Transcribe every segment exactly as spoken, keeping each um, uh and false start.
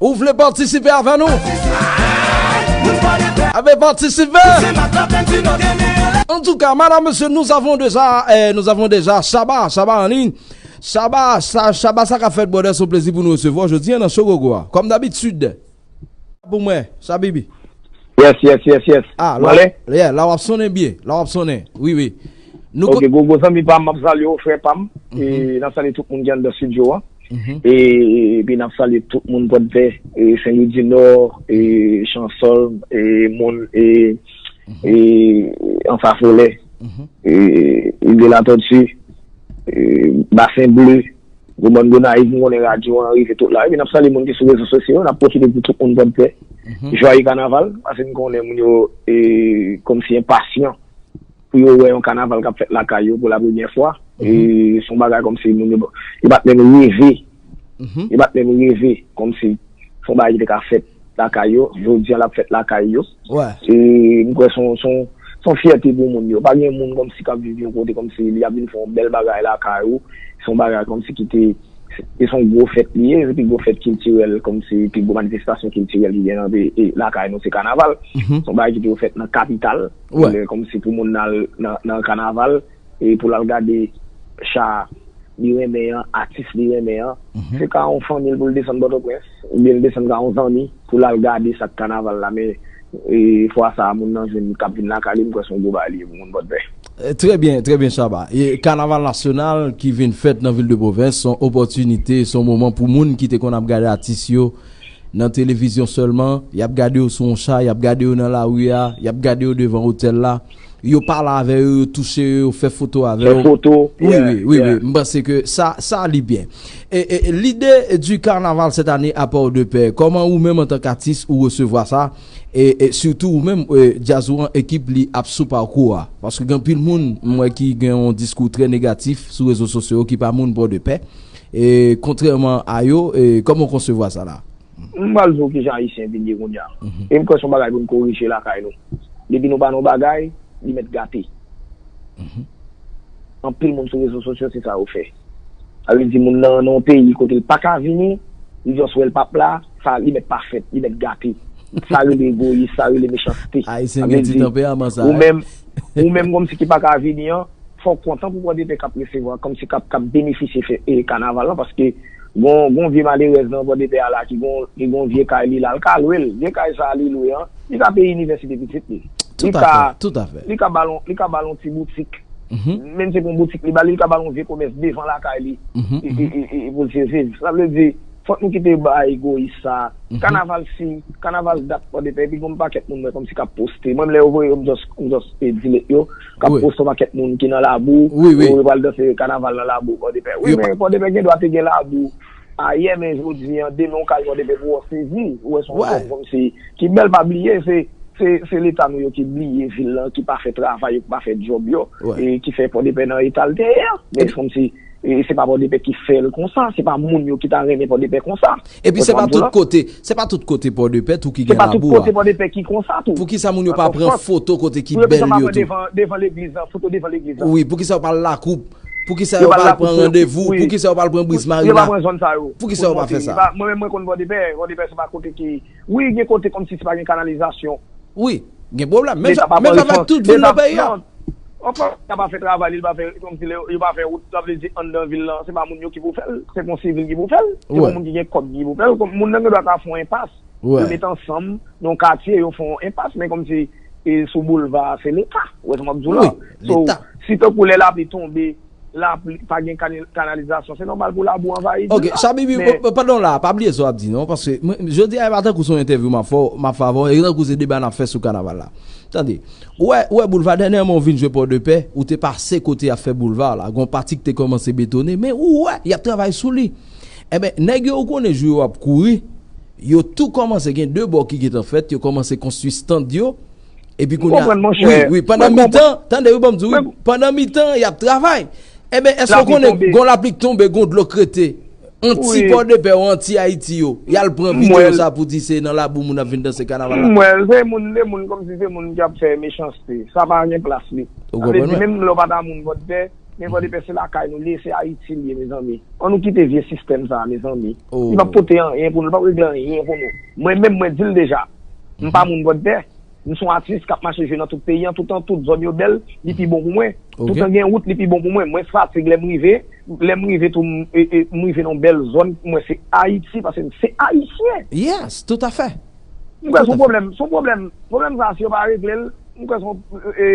Ou vle patisipe avè nou? Abe patisipe! Antouka, madam, mesye, nou avon deja, eh, nou avon deja Shabba, Shabba an liy. Shabba, sa, Shabba, sa k ap fèt, brother, se yon plezi pou nou resevwa w jodi a nan Show Gogo a. Kòm dabitid. Pou mwen, Shabibi. Yes, yes, yes, yes. Ah, la, yeah, la w ap sonnen byen. La w ap sonnen. Wi, wi. Nou Ok, Gogo zanmi pa m, m ap salye w, frè pa m. E n ap salye tout moun ki anndan estidyo a. E epi n ap salye tout moun Pòdpè, e Sen Lwi di Nò, e Chansòl, e moun e e Anfa Folè, e Ile Latòti, e Basen Ble, Gwo Mòn Gonayiv, m konnen radyo an rive tout la. Epi n ap salye moun ki sou rezo sosyo yo, n ap pwofite di tout moun Pòdpè jwaye kanaval, paske m konnen moun yo e kòmsi enpasyan pou yo wè yon kanaval k ap fèt lakay yo pou la premyè fwa. E se yon bagay kòmsi moun yo, yo pa t menm reve. Yo pa t menm reve kòmsi se yon bagay ki te ka fèt lakay yo. Jodi a l ap fèt lakay yo. E m kwè se yon, se yon, se yon fyète pou moun yo. Pa gen moun kòmsi k ap viv yon kote kòmsi li ap vin fè yon bèl bagay lakay ou. Se yon bagay kòmsi ki te, se yon gwo fèt li ye, se pi gwo fèt kiltirèl, kòmsi pi gwo manifestasyon kiltirèl ki gen nan peyi, e lakay nou se kanaval. Se yon bagay ki te fèt nan kapital, kòmsi pou moun nan, nan, nan kanaval, e pou l al gade cha li renmen an, atis li renmen an, se ka yon fanmi l pou l desann Pòtoprens, oubyen l desann ka yon zanmi pou l al gade sa k kanaval la, men e fwa sa a moun nan jwenn k ap vin lakay li, m kwè se yon gwo bagay li ye pou moun Pòdpè. Trè byen, trè byen Shabba. E kanaval nasyonal ki vin fèt nan vil de pwovens, se yon opòtinite, se yon moman pou moun ki te konn ap gade atis yo nan televizyon sèlman, y ap gade yo sou yon cha, y ap gade yo nan lari a, y ap gade yo devan otèl la. Yo pale avè yo, yo touche yo, yo fè foto avè yo. Fè foto. Wi, wi, wi, wi. M panse ke sa, sa li byen. E, e, l'idée du carnaval cette année à Port-de-Paix, kòman ou menm antank atis ou resevwa sa? E, e sitou ou menm, e, djaz ou an ekip li ap sou pakou a. Paske gen anpil moun, m wè ki gen yon diskou trè negatif sou rezo sosyo yo ki pa moun Port-de-Paix. E kontrèman a yo, e kòman w konsevwa sa la? M pral di w kijan Ayisyen vin ye kounye a. E m kwè se yon bagay pou n korije lakay nou. Depi nou ba nou bagay, li mèt gate. Anpil moun sou rezo sosyo se sa yo fè. Sa vle di moun nan nan yon peyi kote l pa ka vini, li just wè l p ap la, sa li mèt pa fèt, li mèt gate. Sa rele egoyis, sa rele mechanste. Ayisyen gen ti tanperaman sa. Ou menm, ou menm kòmsi ki pa ka vini an, fò w kontan pou Pòdepè k ap resevwa, kòmsi k ap, k ap benefisye fè, e, kanaval lan, paske gon, gon vye malerèz nan Pòdepè a la ki gon, ki gon vye kay li la, l ka lwe l. Vye kay sa a li lwe an, li ka peye inivèsite pitit li. Li ka, li ka ba l on, li ka ba l on ti boutik. Menm si se pa yon boutik li ba li, li ka ba l yon vye komès devan lakay li. E, e, e, e pou l sezi. Sa vle di, fòk nou kite bagay egoyis sa. Kanaval si, kanaval dat Pòdepè, epi gon pakèt moun mwen kòmsi k ap poste. Mwen, lè yo voye yo, m just, m just, e, delete yo. K ap poste yon pakèt moun ki nan labou, yo pral danse kanaval nan labou Pòdepè. Wi, men Pòdepè gen dwa te gen labou ayè, men jodi an, demen w ka al Pòdepè pou w sezi. Ou wè se yon zòn kòmsi ki bèl, pa bliye, se, se, se Leta nou yo ki bliye vil lan, ki pa fè travay yo, ki pa fè djòb yo, e ki fè Pòdepè nan eta l te ye an. Men kòmsi, e se pa Pòdepè ki fè l konsa, se pa moun yo ki ta renmen Pòdepè konsa. Epi se pa tout kote, se pa tout kote Pòdepè tou ki gen labou a. Se pa tout kote Pòdepè ki konsa tou. Poukisa moun yo pa pran foto kote ki bèl yo tou? Devan legliz lan, foto devan legliz lan. Wi, poukisa yo pa al Lakoup? Poukisa yo pa al pran randevou? Poukisa yo pa al pran Briz Marina? Yo pa pran zòn sa yo. Poukisa yo pa fè sa? Mwen menm mwen konn Pòdepè, Pòdepè se pa kote ki, wi, gen kote kòmsi se pa gen kanalizasyon. Wi, gen pwoblèm. Menm jan, menm jan avèk tout vil nan peyi a. Ankò, Leta pa fè travay li, li pa fè, kòmsi yo pa fè wout, sa vle di anndan vil lan, se pa moun yo ki pou fè l, se pa yon sivil ki pou fè l, se pa moun ki gen kòb ki pou fè l. Moun nan gen dwa ta fè yon enpas, yo met ansanm nan yon katye, yo fè yon enpas, men kòmsi, e, sou boulva a, se Leta. Ou wè sa m ap di w la? So, si tankou lè lapli tonbe, lapli, pa gen kanalizasyon, se nòmal pou labou anvayi vil la. Ok, Shabibi, pandan w la a, pa bliye sa w ap di non, paske jodi a e pa tankou se yon entèvyou m ap fè w, m ap fè avè w, e tankou se deba n ap fè sou kanaval la. Tande, ou wè, ou wè boulva, dènyèman ou vin jwe Pòdepè, ou te pase kote y ap fè boulva la, gon pati k te kòmanse betone, men ou wè, y ap travay sou li. Enben, nèg yo ou konnen jou yo ap kouri, yo tou kòmanse gen de bò ki gentan fèt, yo kòmanse konstwi stand yo, epi kounye a, wi, wi, pandan mitan, tande wi, ban m di w, wi, pandan mitan, y ap travay. Enben, èske w konnen, gon lapli k tonbe, gon dlo k rete, anti Pòdepè ou anti Ayiti yo, y al pran videyo sa pou di se nan labou moun ap vin danse kanaval la? M wè l, se moun, se moun kòmsi se moun k ap fè mechanste. Sa pa gen plas li. Sa vle di, menm lè w pa ta moun Pòdepè, Men Pòdepè se lakay nou li ye, se Ayiti li ye, mezanmi. Ann nou kite vye sistèm sa a, mezanmi. Li p ap pote anyen pou nou, li p ap regle anyen pou nou. Mwen menm, mwen di l deja. M pa moun Pòdepè. M se yon atis k ap mache jwe nan tout peyi an, toutan tout zòn yo bèl, li pi bon pou mwen. Toutan gen wout, li pi bon pou mwen. Mwen fatig lè m rive, lè m rive tou, m, e, e, m rive nan yon bèl zòn, pou mwen se Ayiti, paske m se Ayisyen. Yes, tout à fait. M kwè se yon pwoblèm, se yon pwoblèm, pwoblèm sa a, si yo pa regle l, m kwè se yon, e,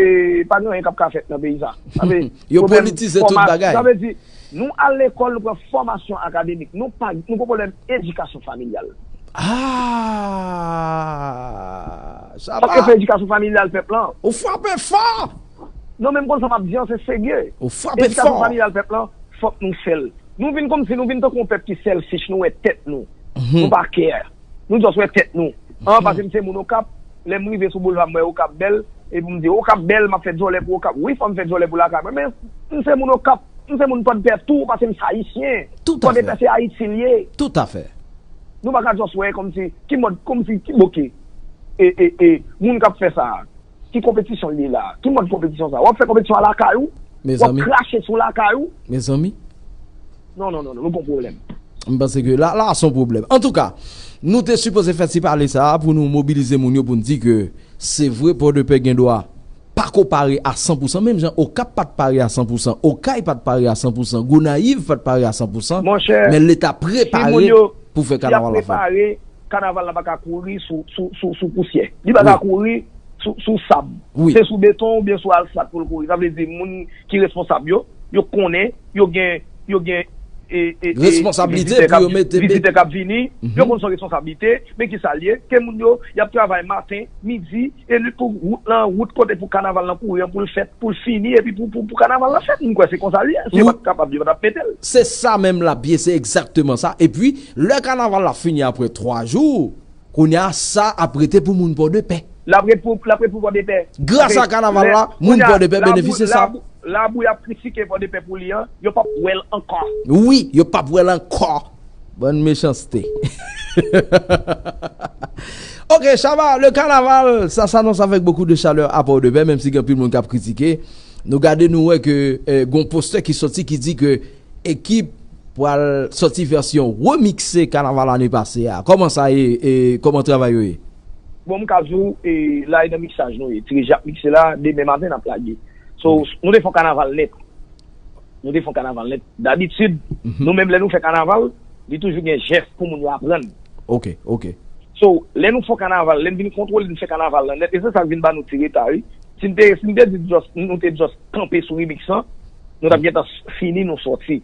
pa gen anyen k ap ka fèt nan peyi sa. Sa vle, Yo politize tout bagay. Sa vle di, nou al lekòl, nou pran fòmasyon akademik, nou pa, nou gen pwoblèm edikasyon familyal. Ah, sa Sa k fè edikasyon familyal pèp lan. Ou frape fò. Non, men m konn sa m ap di an, se serye. Ou frape Edikasyon fò. Familyal pèp lan, fòk nou fè l. Nou vin kòmsi nou vin tankou yon pèp ki selfish, nou wè tèt nou. Nou pa care. Nou just wè tèt nou. An, paske m se moun Okap, lè m rive sou boulva m wè Okap bèl, epi m di Okap bèl, m ap fè djòlè pou Okap. Wi, fò m fè djòlè pou lakay mwen, men m se moun Okap, m se moun Pòdpè tou, paske m se Ayisyen. Tout à fait. Pòdpè se Ayiti l ye. Tout à fait. Nou pa ka just wè kòmsi, ki mòd, kòmsi, ki, oke. E, e, e, moun k ap fè sa a, ki konpetisyon l ye la? Ki mòd konpetisyon sa a? W ap fè konpetisyon a lakay ou? W ap Mezanmi. Krache sou lakay ou? Mezanmi. Non, non, non, non, nou gon pwoblèm. M panse ke la, la se yon pwoblèm. Antouka, nou te sipoze fè ti pale sa a pou nou mobilize moun yo pou n di ke se vre Pòdepè gen dwa pa ko pare a san pou san, menm jan Okap pa t pare a san pou san, Okay pa t pare a san pou san, Gonayiv pa t pare a san pou san, Monchè, men Leta si moun prepare yo pou fè si y ap kanaval la fèt. Prepare, kanaval la pa ka kouri sou, sou, sou, sou pousyè. Li pa ka kouri sou, sou sab. Wi. Se sou beton oubyen sou asfalt pou l kouri. Sa vle di, moun ki responsab yo, yo konnen, yo gen, yo gen e, e, e, Responsablite vizitè pou yo k ap- mete be- vizitè k ap vini, yo konn se yon responsablite, men ki sa l ye, ke moun yo, y ap travay maten, midi, e nwit pou wout lan, wout kote pou kanaval lan kouri an, pou l fèt, pou l fini, epi pou, pou, pou kanaval lan fèt. M kwè se konsa l ye. Si yo pa t kapab, yo pa t ap mete l. Se sa menm l ap ye, se egzakteman sa. Epi, lè kanaval la fini apre twa jou, kounye a, sa ap rete pou moun Pòdepè. L ap ret pou, l ap ret pou Pòdepè. Gras a kanaval la, moun Pòdepè benefisye sa. Labou y ap kritike Pòdepè pou li an, yo p ap wè l ankò. Wi, yo p ap wè l ankò. Bann mechanste. Ok, Shabba, le carnaval, ça s'annonce avec beaucoup de chaleur à Port-de-Paix, menm si gen anpil moun k ap kritike. Nou gade, nou wè ke eh, gon postè ki soti ki di ke ekip pral soti vèsyon remikse kanaval ane pase a. Kòman sa ye? E kòman travay yo ye? Bon, m ka di w, e, la e nan miksaj nou ye. Ti Reji ap mikse la, demen maten n ap lage. So, nou te fè yon kanaval nèt. Nou te fè yon kanaval nèt. Dabitid, nou menm lè nou fè kanaval, li toujou gen jès pou moun yo aprann. Ok, ok. So, lè nou fè yon kanaval, lè n vin kontwole, n fè kanaval lan nèt, e se sa k vin ba nou ti reta, wi. Si n te, si n te di just, nou te just kanpe sou remix lan, nou t ap gentan fini, nou sòti.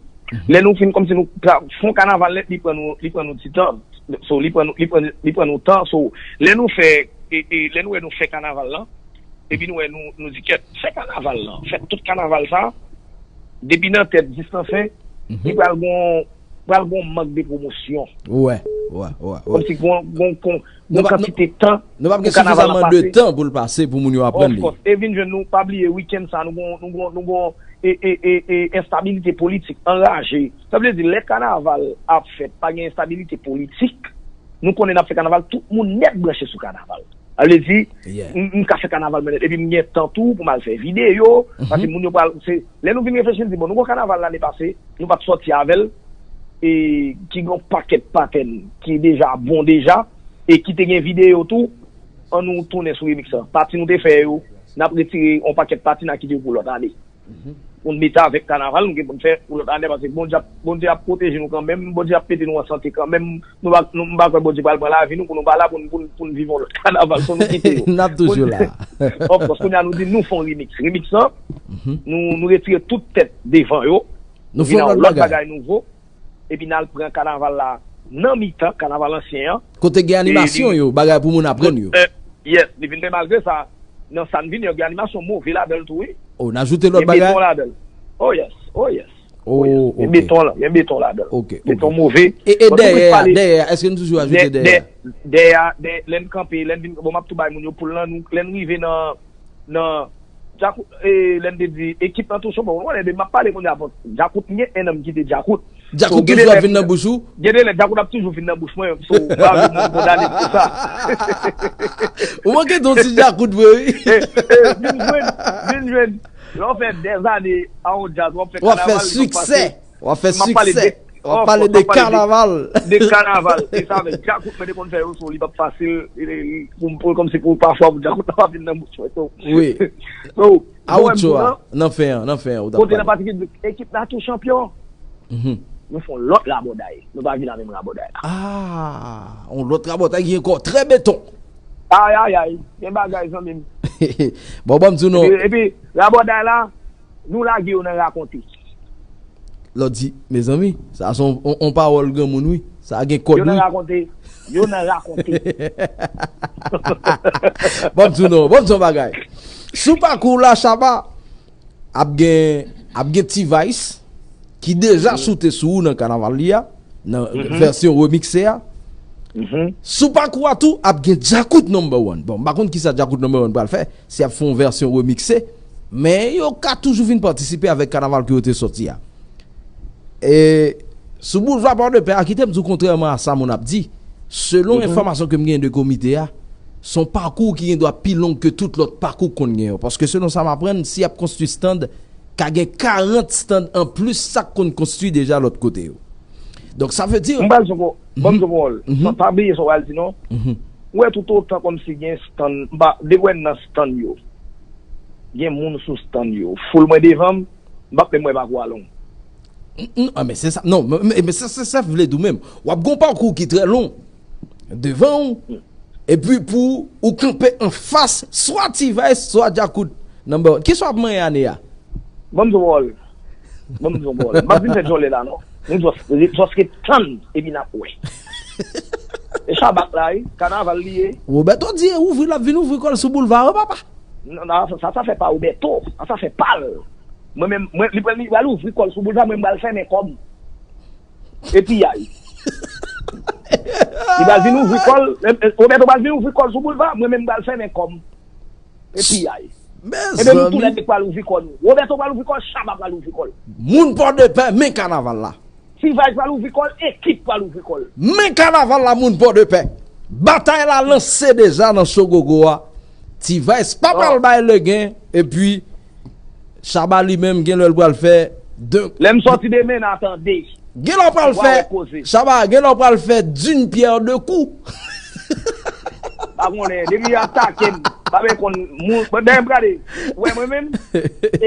Lè nou fin kòmsi nou fè yon kanaval nèt, li pran nou, li pran nou ti tan. So, li pran nou, li pran, li pran nou tan. So, lè nou fè, e, e, lè nou wè nou fè kanaval lan, epi nou wè nou, nou di kèt, fè kanaval lan, fè tout kanaval sa, depi nan tèt jis nan fen, li pral gon, pral gon mank de pwomosyon. Wè, wè, wè, wè. Kòmsi gon, gon, gon, gon kantite tan nou p ap gen sifizaman de tan pou l pase pou moun yo aprann li. E vin jwenn nou, pa bliye, wikenn sa, nou gon, nou gon, nou gon, e, e, e, e, enstabilite politik, anraje. Sa vle di, lè kanaval ap fèt, pa gen enstabilite politik, nou konnen n ap fè kanaval, tout moun nèt branche sou kanaval. Sa vle di, m, m ka fè kanaval mwen nèt, epi m gen tan tou pou m al fè videyo, paske moun yo pral, se, lè nou vin reflechi, n di, bon, nou gon kanaval lane pase, nou pa t sòti avè l, e ki gen yon pakèt patèn ki deja bon deja, e ki te gen videyo tou, an nou tounen sou remix lan. Pati nou te fè yo, n ap retire yon pakèt pati, n a kite yo pou lòt ane. Pou n mete avèk kanaval, nou gen pou n fè pou lòt ane, paske Bondye ap, Bondye ap pwoteje nou kanmenm, Bondye ap mete nou an sante kanmenm, nou pa, nou, m pa kwè Bondye pral pran lavi nou pou nou pa la, pou n, pou n, pou n viv yon lòt kanaval, so nou kite yo. N ap toujou la. Of course, kounye a nou di nou fè yon remix. Remix lan, nou, nou retire tout tèt devan yo, nou vin ak yon lòt bagay nouvo, epi n al pran kanaval la nan mitan, kanaval ansyen an. Kote gen animasyon yo, bagay pou moun aprann yo. Yes, li vin, men malgre sa, nan sa n vin, yo gen animasyon move ladan l tou, wi. Oh, n ajoute lòt bagay? Gen beton ladan l. Oh yes, oh yes. Oh, gen beton la, gen beton ladan l. Ok, beton move. E, e dèyè a, dèyè a, èske n toujou ajoute dèyè a? Dèyè a, lè n kanpe, lè n vin, bon, m ap tou bay moun yo pou l lan, nou, lè n rive nan, nan, Djakout, e, lè n te di, ekip lan tou, bon, ou konnen, m ap pale kounye a, bon, Djakout, m gen en an m kite Djakout. Djakout toujou ap vin nan bouch ou? Gen de lè, Djakout ap toujou vin nan bouch mwen, so, m pa vle moun kondane pou sa. Ou manke ton ti Djakout vre, wi. Vin jwenn, vin jwenn. Lè w fè dèzane a yon djaz, w ap fè kanaval, li p ap fasil. W ap fè siksè. W ap pale de, w ap pale de kanaval. De kanaval. E sa vle, djakout mwen te konn fè yo sou li p ap fasil. Pou, pou, kòmsi pou pafwa pou djakout la pa vin nan bouch mwen. So, wi. So, a ou tcho a, nan fen an, nan fen an, ou t ap pale. Kote nan pati ki di, ekip la tou chanpyon. Nou fè yon lòt rabòday. Nou pa vin a menm rabòday la. Ah, yon lòt rabòday ki ankò trè beton. Ay, ay, ay. Gen bagay, zanmi m. Bon, ban m di w non. Epi, epi, rabòday la, nou lage yo nan rakonte. Lòt di, mezanmi, sa se yon, yon, yon pawòl granmoun, wi. Sa gen kòd, wi. Yo nan rakonte. Yo nan rakonte. Ban m di w non, ban m di w yon bagay. Sou pakou w la, Shabba, ap gen, ap gen T-Vice, ki deja choute sou ou nan kanaval li a, nan vèsyon remikse a. Sou pakou a tou, ap gen Djakout Number One. Bon, m pa konn kisa Djakout Number One pral fè, si y ap fè yon vèsyon remikse, men yo ka toujou vin patisipe avèk kanaval ke yo te sòti a. E sou Boulva Pòdepè a, kite m di w, kontrèman a sa moun ap di, selon enfòmasyon ke m genyen de komite a, se yon pakou ki gen dwa pi long ke tout lòt pakou k konn gen yo. Paske selon sa m aprann, si y ap konstwi stand, ka gen karant stand anplis sa k konn konstwi deja lòt kote yo. Donk, sa vle di... M pral di w, ban m di w pawòl. Pa bliye sa w pral di non. Ou wè, toutotan kòmsi gen stand, m pa, depi w wè nan stand yo, gen moun sou stand yo. Foul mwen devan m, m p ap menm wè pakou a long. N-, n-, ah, men se sa. Non, men, men, men se, se sa m vle di w menm. W ap gen yon pakou ki trè long devan w. Epi pou ou kanpe anfas, swa T-Vice, swa Djakout Number One. Kisa w ap manyen ane a? Ban m di w pawòl. Ban m di w pawòl. M ap vin fè djòlè la, non. Nou jòs, jòs ret tann, epi n ap wè. E Shabba la, wi, kanaval li ye. Roberto di, e ouvri, l ap vin ouvri kò l sou boulva, wi, papa. Non, non, sa, sa, sa fè pa Roberto. Sa, sa fè pa l. Mwen menm, mwen, li pral, li pral ouvri kò l sou boulva, mwen, m pral fèmen kò m. E piyay. Li pral vin ouvri kò l, e, e, Roberto pral vin ouvri kò l sou boulva, mwen menm, m pral fèmen kò m. E piyay. Ebyen, nou toulède pral ouvri kò nou. Roberto pral ouvri kò l, Shabba pral ouvri kò l. Moun Pòdepè, men kanaval la. T-Vice pral ouvri kò l, ekip pral ouvri kò l. Men kanaval la, moun Pòdepè. Batay la lanse deja nan Sogogo a. T-Vice pa pral bay legen, epi Shabba li menm, gen lè l pral fè de... Lè m sòti demen, n a tande. Gen lè w pral fè, Shabba, gen lè w pral fè d'une pierre deux coups. Pa konnen, depi y atake m, pa vle konn moun, bon, dèyè m gade, ou wè mwen menm,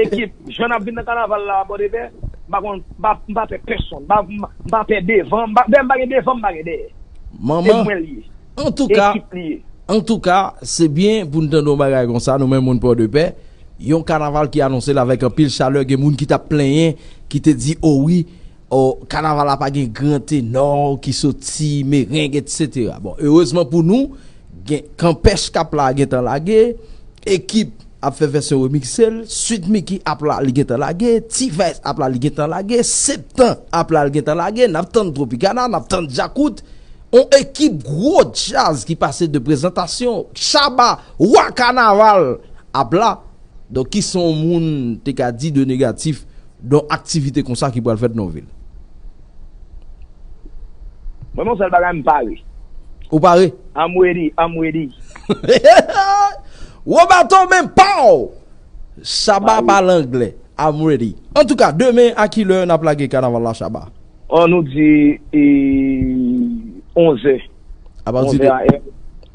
ekip, jan n ap vin nan kanaval la, Pòdepè, m pa konn, m pa, m pa pè pèsonn, m pa, m pa, m pa pè devan, m pa, dèyè m pa gen devan, m pa gen dèyè. Manman, se mwen l ye. Antouka, ekip li ye. Antouka, se byen pou n tande yon bagay konsa, nou menm moun Pòdepè, yon kanaval ki anonse l avèk anpil chalè, gen moun ki t ap plenyen, ki te di, o wi, o, kanaval la pa gen gran tenò ki soti, mereng, etsetera. Bon, erezman pou nou, gen Kanpèch k ap la gentan lage, ekip ap fè vèsyon remikse l, Sweet Micky ap la li gentan lage, T-Vice ap la li gentan lage, Septan ap la li gentan lage, n ap tann Tropicana, n ap tann Djakout, on ekip gwo djaz ki pase de prezantasyon, Shabba, wa kanaval, ap la. Donk, kisa yon moun te ka di de negatif de yon aktivite konsa ki pral fèt nan yon vil? Mwen, yon sèl bagay, m pare. Ou pare? I'm ready, I'm ready. Roberto, men pa w! Shabba pale anglè. I'm ready. Antouka, demen, a kilè n ap lage kanaval la, Shabba? An nou di, e, onz è. Apati de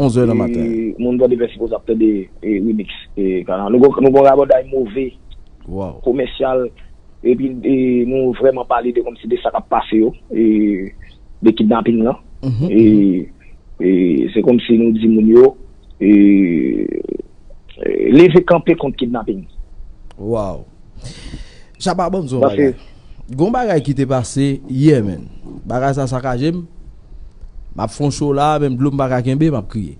onz è nan maten. E, moun Pòdepè sipoze ap tande, e, remix, e, kanaval. Nou gon, nou gon rabòday move, komèsyal, epi, e, nou vrèman pale de kòmsi de sa k ap pase yo, e, de kidnaping lan. E, e se kòmsi nou di moun yo, e, e, leve kanpe kont kidnaping. Wow. Shabba, ban m di w yon bagay. Gon bagay ki te pase yè, menn. Bagay sa sakaje m. M ap fè yon show la, menm dlo m pa ka kenbe, m ap kriye.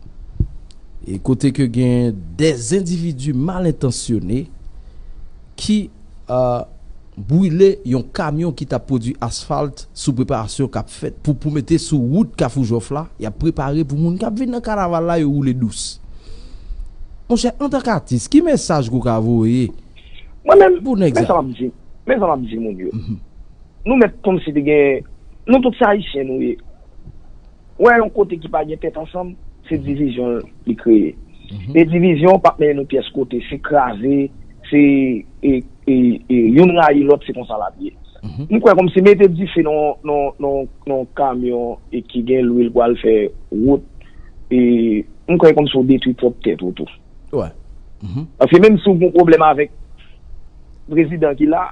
E kote ke gen dèzendividi malentansyone ki, euh, brile yon kamyon ki t ap pwodui asfalt sou preparasyon k ap fèt pou, pou mete sou wout Kafou Jòf la. Y ap prepare pou moun k ap vin nan kanaval la, yo woule dous. Monchè, antanke atis, ki mesaj ke w ka voye Mwen menm, men sa m ap di, men sa m ap di moun yo. Nou mèt kòmsi te gen, nou tout se Ayisyen nou ye. Ou wè yon kote ki pa gen tèt ansanm, se divizyon li kreye. E divizyon p ap mennen nou pyès kote, se kraze, se e, e, e, youn rayi lòt, se konsa l ap ye. M kwè kòmsi mete dife nan nan nan nan kamyon e ki gen lwil pou al fè wout, e m kwè kòmsi w detwi pwòp tèt ou tou. Paske menm si w gen pwoblèm avèk prezidan ki la,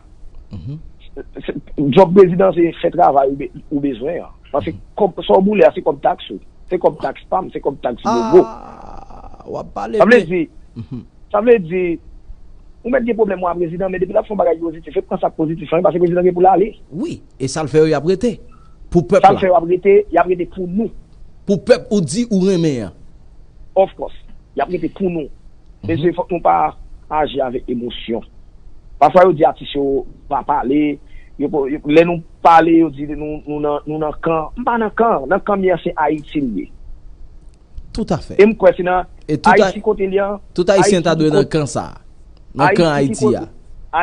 djòb prezidan se fè travay ou bezwen an. Paske kòb sa w boule a se kòb taks ou. Se kòb taks pa m, se kòb taks Bobo. W ap pale byen. Sa vle di, ou mèt gen pwoblèm ou a prezidan, men depi l ap fè yon bagay ki pozitif, e pran sa k pozitif lan, paske prezidan gen pou l ale. Wi, e sa l fè yo y ap rete. Pou pèp la. Sa l fè yo ap rete, y ap rete pou nou. Pou pèp ou di ou renmen an. Of course, y ap rete pou nou. Mesye, fòk nou pa aji avèk emosyon. Pafwa yo di atis yo pa pale, yo, yo, lè nou pale, yo di nou, nou nan, nou nan kan. M pa nan kan, nan kan m ye an se Ayiti m ye. Toutafè. E m kwè se nan Ayiti kote l ye an. Tout Ayisyen ta dwe nan kan sa a. Nan kan Ayiti a.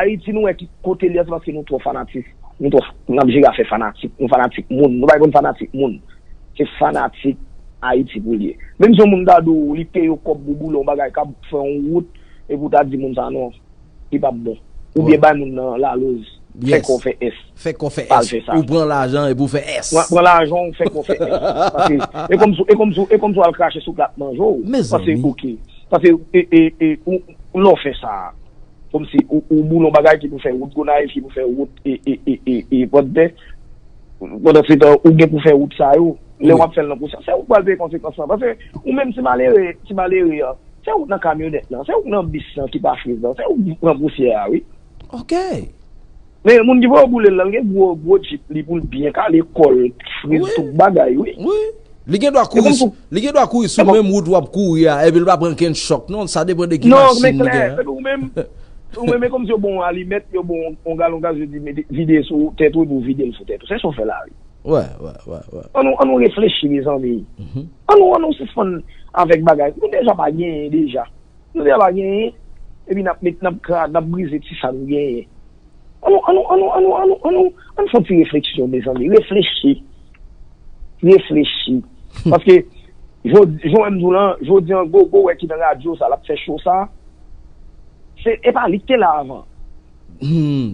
Ayiti nou wè ki kote l ye an, se paske nou twò fanatik. Nou twò, n ap jere afè fanatik. Nou fanatik moun. Nou pa konn fanatik moun. Se fanatik Ayiti pou l ye. Menm si yon moun ta di w li peye w kòb pou boule yon bagay k ap fè yon wout, epi w ta di moun sa non, li p ap bon. Oubyen bay moun nan laloz, fè kò w fè S. Fè kò w fè S. Ou pran lajan epi w fè S. Pran lajan w fè kò w fè S. Paske e kòmsi e kòmsi e kòmsi w al krache sou plat manje w. Paske oke. Paske e e e ou lè w fè sa. Kòmsi ou ou boule yon bagay ki pou fè wout Gonayiv, ki pou fè wout e e e e e Pòdpè. Pandan se tan ou gen pou fè wout sa yo. Lè w ap fè l nan konsyans, se ou k pral peye konsekans lan. Paske ou menm ti malere, ti malere an, se ou k nan kamyonèt lan, se ou k nan bis lan ki pa fre lan, se ou k pran pousyè a wi. Ok. Men moun ki voye w boule l lan, l gen gwo gwo djip li pou l byen kale kò l, friz tout bagay wi. Wi. Li gen dwa kouri sou, li gen dwa kouri sou menm wout w ap kouri a, epi l pa pran kenn chòk non, sa depann de ki machin li gen an. Non, men klè, epi ou menm, ou menm e kòmsi yo ba w yon alimèt, yo ba w yon galon gaz, yo di mete, vide sou tèt ou epi w vide l sou tèt ou. Se sa w fè la wi. Wè, wè, wè, wè. Ann nou, ann nou reflechi mezanmi. Ann nou, ann nou sispann avèk bagay. Nou deja pa genyen deja. Nou deja pa genyen. Epi n ap met, n ap kra, n ap brize ti sa nou genyen. Ann nou, ann nou, ann nou, ann nou, ann nou, ann nou, ann nou fè yon ti refleksyon mezanmi. Reflechi. Reflechi. Paske, jodi, jan w wè m di w lan, jodi an Gogo wè ki nan radyo sa, l ap fè cho sa. Se, e pa li ki te la avan.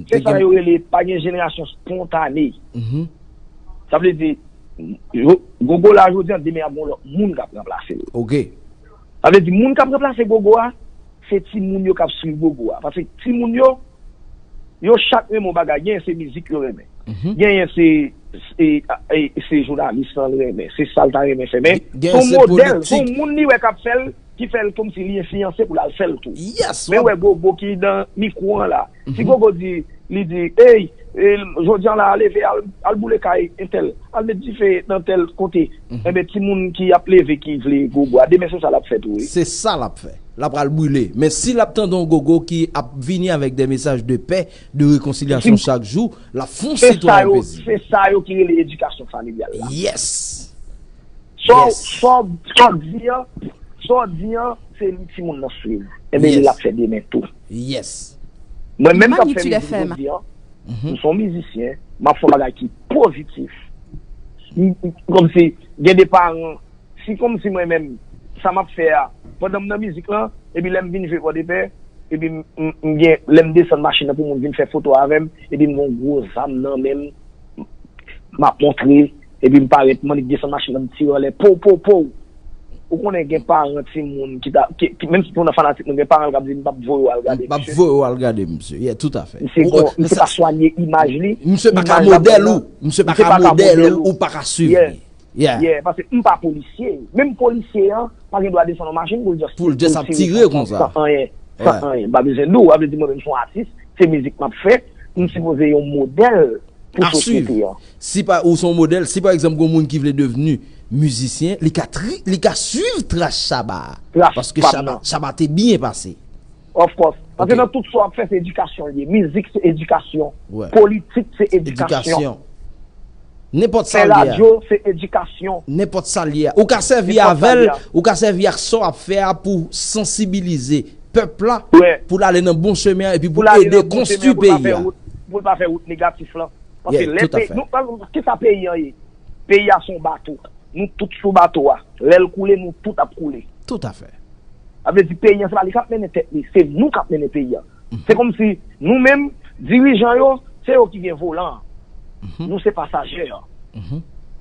Se sa yo rele pa gen jenerasyon spontane. Sa vle di, Gogo la jodi an, demen ap gen yon lòt moun k ap ranplase l. Sa vle di, moun k ap ranplase Gogo a, se timoun yo k ap swiv Gogo a. Paske timoun yo, yo chak renmen yon bagay. Genyen se mizik yo renmen. Genyen se, se, se jounalis lan l renmen. Se sa l ta renmen fè. Men, se yon modèl, se yon moun li wè k ap fè l. Ki fè l kòmsi li enfliyanse pou l al fè l tou. Men wè Gogo ki nan mikwo an la. Si Gogo di, li di, ey, jodi an la, leve, al, al boule kay entèl, al met dife nan tèl kote. Enben, timoun ki ap leve ki vle Gogo a, demen se sa l ap fè tou, wi. Se sa l ap fè. L ap al brile. Men si l ap tande yon Gogo ki ap vini avèk de mesaj de pè, de rekonsilyasyon chak jou, l ap fè yon sitwayen pezib. Se sa yo ki rele edikasyon familyal la. Yes! Sa w di an, sa w di an, se li timoun nan swiv. Enben, li l ap fè demen tou. Mwen menm k ap fè mizik jodi an, m se yon mizisyen, m ap fè yon bagay ki pozitif. Kòmsi, gen de paran, si kòmsi mwen menm, sa m ap fè a, pandan m nan mizik lan, epi lè m vin jwe Pòdepè, epi m gen, lè m desann machin nan pou moun vin fè foto avè m, epi m gen yon gwo zam nan men m, m ap montre, epi m parèt, m annik desann machin nan, m tire anlè, pow, pow, pow. Ou konnen gen paran timoun ki ta, ki, ki, menm si nou nan fanatik mwen, gen paran l k ap di m p ap voye w al gade misye. M p ap voye w al gade misye, yeah, toutafè. Misye gon, misye pa swanye imaj li. Misye pa ka modèl ou, misye pa ka modèl ou, ou pa ka swiv li. Yeah, paske m pa polisye. Menm polisye an pa gen dwa desann yon machin pou l just, pou l just ap tire konsa. San anyen. San anyen. M pa bezwen di w, sa vle di mwen menm se yon atis, se mizik m ap fè, m sipoze yon modèl pou sosyete an. Si pa, ou se yon modèl, si pa egzanp gon moun ki vle devni mizisyen, li ka tri, li ka swiv tras Shabba a. Paske Shabba, Shabba te byen pase. Of course. Paske nan tout sa w ap fè, se edikasyon l ye. Mizik se edikasyon. Politik se edikasyon. Nenpòt sa l ye a. Fè radyo se edikasyon. Nenpòt sa l ye a. Ou ka sèvi avè l, ou ka sèvi ak sa w ap fè a pou sansibilize pèp la, pou l ale nan bon chemen an epi pou l ede konstwi peyi a. Pou l pa fè wout negatif lan. Paske lè peyi nou, kisa peyi an ye? Peyi a se yon bato. Nou tout sou bato a. Lè l koule, nou tout ap koule. Toutafè. Sa vle di peyi an se pa li k ap mennen tèt li, se nou k ap mennen peyi an. Se kòmsi nou menm, dirijan yo, se yo ki gen volan an. Nou se pasaje an.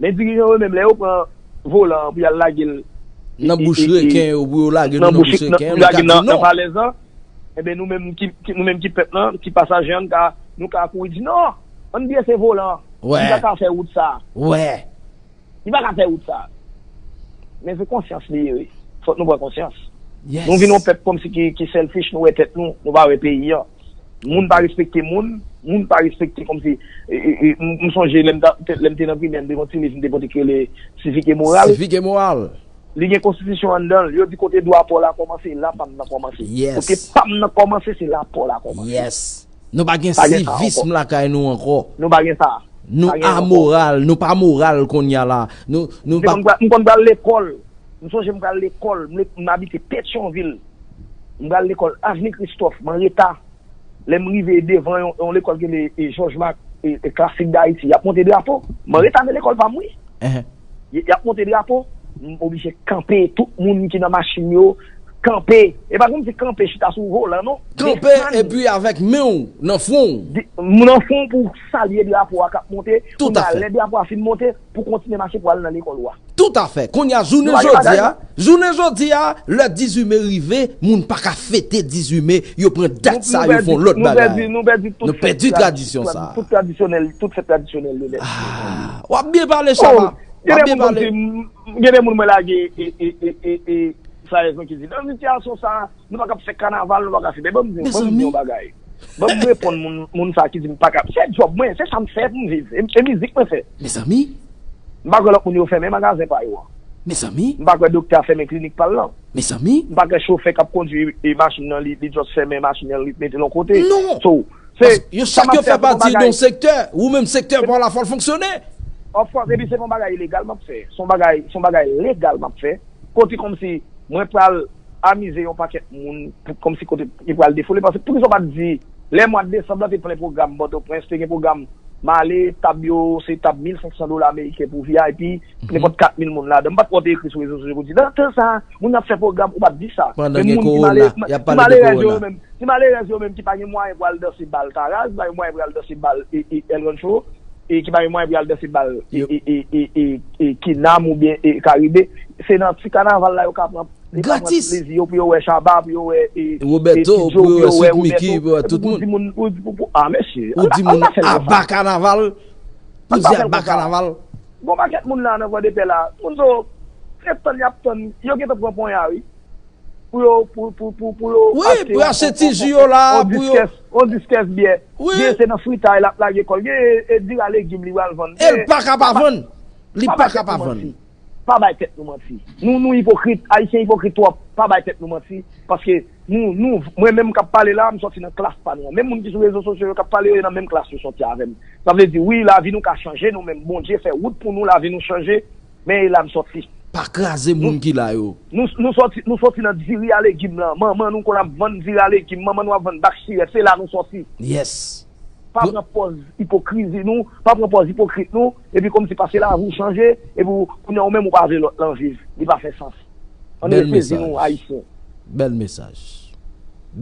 Men dirijan yo menm, lè yo pran volan an pou y al lage l Nan bouch reken yo, pou yo lage nou nan bouch reken yo, nou ka di non. Falèz lan, enben nou menm ki, ki- nou menm ki pèp lan, ki pasaje an, nou ka, nou ka kouri di non, ann bese volan an. Li pa ka fè wout sa. Wè. Li pa ka fè wout sa. Men se konsyans li ye, wi. Fòk nou pran konsyans. Yes. Nou vin yon pèp kòmsi ki, ki selfish, nou wè tèt nou, nou pa wè peyi an. Moun pa respekte moun, moun pa respekte kòmsi, e, e, e, m m sonje lè m ta- te- lè m te nan primè, m te gen yon ti liv, m te pote ki rele Sivik e Moral. Sivik e moral. Li gen konstitisyon anndan l. Yo di kote dwa pa w la kòmanse, la pa m nan kòmanse. Yes. Kote pa m nan kòmanse, se la pa w la kòmanse. Yes. Nou pa gen Pa gen sa ankò. Sivism lakay nou ankò. Nou pa gen sa. Nou Pa gen ankò. Amoral, nou pa moral kounye a la. Nou, nou Se pa konn pral- m konn pral lekòl. M sonje m pral lekòl. M, le- m abite Petyonvil. M pral lekòl Avni Kristòf, m an reta. Lè m rive devan yon, yon lekòl ki rele e, Jòj Mak, e, e, Klasik Dayiti, y ap monte drapo. M an reta nan lekòl pa m, wi. Ehe. Y, y ap monte drapo. M oblije kanpe. Tout moun ki nan machin yo, kanpe. E pa kòmsi kanpe chita sou volan, non. Kanpe epi avèk men w nan fwon w. Moun an fwon pou salye drapo a k ap monte. Tout Kounye à a, fait. Lè drapo a fin monte, pou kontinye mache pou al nan lekòl ou a. Tout à fait. Kounye a, jounen Nou pa gen jodi bagay a, la. Jounen jodi a, lè dizuit me rive, moun pa ka fete dizuit me, yo pran dat sa, yo fè yon lòt bagay. Nou pèdi tout Nou pèdi tradisyon sa. Tout tradisyonèl, tout fèt tradisyonèl yo nèt. Ah, w ap byen pale, Chama. W ap byen pale. Gen de moun mwen lage e, e, e, e, e, sa rezon ki di nan sitiyasyon sa, nou pa ka fè kanaval, nou pa ka fè. Men ban m di, ban m di yon bagay. Ban m reponn moun, moun sa ki di m pa ka. Se djòb mwen, se sa m fè pou m viv. E, e mizik mwen fè. Mezanmi. M pa kwè lòt moun yo fèmen magazen pa yo an. Mezanmi. M pa kwè doktè a fèmen klinik pa l lan. Mezanmi. M pa kwè chofè k ap kondwi e machin nan, li, li just fèmen machin nan, li mete l yon kote. Non. So, Yo chak yo fè pati de yon sektè, ou menm sektè pa w la fò l fonksyone. Of course, epi se pa yon bagay ilegal m ap fè. Se yon bagay, se yon bagay legal m ap fè. Kote kòmsi mwen pral amize yon pakèt moun, kòmsi kote ki pral defoule. Paske poukisa w pa t di, lè mwa desanm lan te plen pwogram Pòtoprens, te gen pwogram m ale, tab yo se tab mil senk san dola ameriken pou V I P, nenpòt kat mil moun ladan. M pa t wè w te ekri sou rezo sosyo pou di, nan tan sa, moun ap fè pwogram, ou pa t di sa. Pandan gen kowona, y ap pale de kowona. Ti malerèz yo menm ki pa gen mwayen pou al danse bal Taraz, ki pa gen mwayen pou al danse bal e, e, El Rancho, e ki pa gen mwayen pou al danse bal e, e, e, e, e, e, Kinam oubyen e, Karibe. Se nan ti kanaval la yo ka pran, yo ka pran Gratis. Plezi yo pou yo wè Shabba, pou yo wè e, Roberto, e, T Joe, pou yo wè Sweet Roberto. Mickey, pou yo wè Epi tout pou moun. Di moun, pou, pou, pou, ah, mesye, Ou di moun aba kanaval, ou di aba kanaval. Bon pakèt moun la nan Vwadepè la, moun yo ret tann, y ap tann, yo gentan pran ponya, wi. Pou yo, pou, pou, pou, pou yo Wi, pou yo achte ti ji yo la, pou yo On diskès byè. Wi. Gen se nan fritay l ap lage kò l. Gen e, e diri a legim li pral vann. E l pa ka pa vann. Li pa ka pa vann. Pa bay tèt nou manti. Nou, nou ipokrit. Ayisyen ipokrit twòp. Pa bay tèt nou manti. Paske nou, nou, mwen menm k ap pale la, m sòti nan klas pa nou an. Menm moun ki sou rezo sosyo yo k ap pale yo, e nan menm klas yo sòti avè m. Sa vle di, wi, lavi nou ka chanje, nou menm. Bondye fè wout pou nou, lavi nou chanje. Men e la m sòti. Pa kraze moun ki la yo. Nou, nou sòti, nou sòti nan diri a legim lan. Manman nou konn ap vann diri a legim. Manman nou ap vann bak sirèt. Se la nou sòti. Yes. Pa pran pòz ipokrizi nou, pa pran pòz ipokrit nou, epi kòmsi pase lavi w chanje, epi w, kounye a ou menm ou pa vle lòt lan viv. Li pa fè sans. Ann Bèl reflezi nou, mesaj. Ayisyen. Bèl mesaj.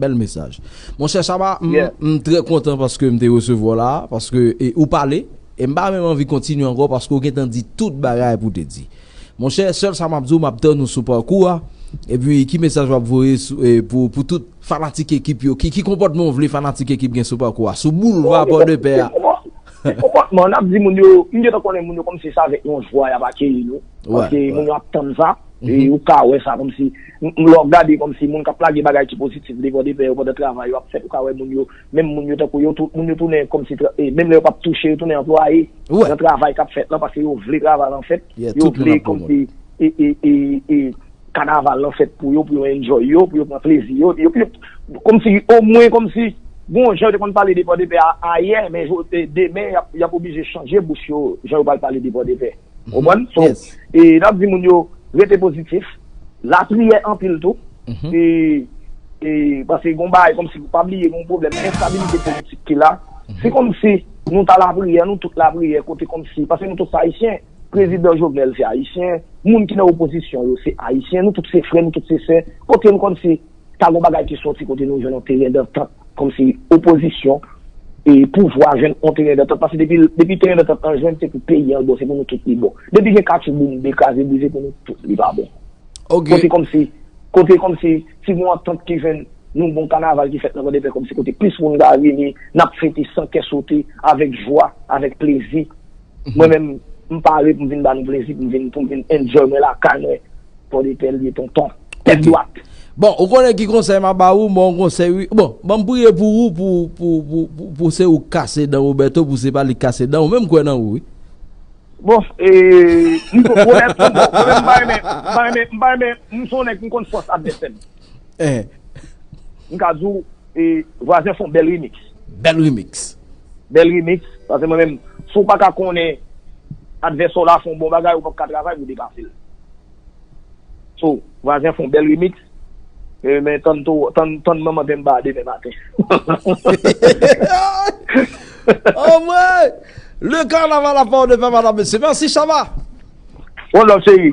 Bèl mesaj. Monchè Shabba, m, Yeah. m trè kontan paske m te resevwa w la, paske e, ou pale, e m pa menm anvi kontinye ankò paske w gentan di tout bagay pou w te di. Monchè, sèl sa m ap di w, m ap tann ou sou pakou a. Epi, ki mesaj w ap voye sou, e, pou, pou tout fanatik ekip yo? Ki, ki konpòtman w vle fanatik ekip gen sou pakou a? Sou boulva Pòdepè a? Konpòtman, n ap di moun yo, m gentan konnen moun yo kòmsi se avèk yon jwa y ap akeyi nou. Wè, Paske wè. Moun yo ap tann sa. E ou ka wè sa kòmsi, m, m, lè w gade kòmsi moun k ap lage bagay ki pozitif de Pòdepè yo pandan travay yo ap fèt, ou ka wè moun yo, menm moun yo tankou yo, tou, moun yo tounen kòmsi, tra- e, menm lè yo p ap touche, yo tounen anplwaye Wè. Nan travay k ap fèt lan, paske yo vle travay lan fèt. Yeah, Yo tout moun vle ap pwomòt. Kòmsi e, e, e, e, kanaval lan fèt pou yo, pou yo enjoy yo, pou yo pran plezi yo, yo, yo kòmsi omwen kòmsi gon jan yo te konn pale de Pòdepè a- ayè, men jo- e, demen y ap, y ap oblije chanje bouch yo, jan yo pral pale de Pòdepè. Ou konprann? So, Yes. E n ap di moun yo rete pozitif, lapriyè anpil tou. E, e, paske gon bagay kòmsi, pa bliye gon pwoblèm enstabilite politik ki la. Se kòmsi nou ta lapriyè, nou tout lapriyè, kote kòmsi, paske nou tout se ayisyen. Prezidan Jovenel se ayisyen, moun ki nan opozisyon yo se ayisyen, nou tout se frè, nou tout se sè. Kote nou kòmsi pa gen bagay ki soti kote nou jwenn yon teren dantant, kòmsi opozisyon e pouvwa jwenn yon teren dantant. Paske depi, depi teren dantant lan jwenn, se pou peyi an l bon, se pou nou tout li bon. Depi gen katchouboumbe, kraze brize, pou nou tout li pa bon. Ok. Kote kòmsi, kote kòmsi, si gon antant ki jwenn, nou gon kanaval ki fèt nan Pòdepè, kòmsi kote plis moun ka vini, n ap fete san kè sote, avèk jwa, avèk plezi. Mwen menm, m pare pou m vin ba nou plezi, pou m vin, pou m vin enjoy mwen lakay mwen. Pòdepè l ye tonton. Tèt dwat. Bon, ou konnen ki konsèy m ap ba ou, bon konsèy wi. Bon, ban m priye pou ou, pou, pou, pou, pou, pou se ou k kase dan Roberto, pou se pa li k kase dan ou, menm kwè nan ou wi. Bon, e, m bon, Roberto, bon, mwen menm m pa renmen, m pa renmen, m pa renmen, m se yon nèg m konn fòs advèsè m. Eh, M ka di w, e, vwazen fè yon bèl remix. Bèl remix. Bèl remix, paske mwen menm, si w pa ka konnen advèsè w la fè yon bon bagay, ou p ap ka travay pou depase l. So, vwazen fè yon bèl remix, e, men tann, tann, tann manman Pemba demen maten. Oh mwen! Le carnaval à Port-de-Paix, madame, mesye. Mèsi, Chama. One love, cheri.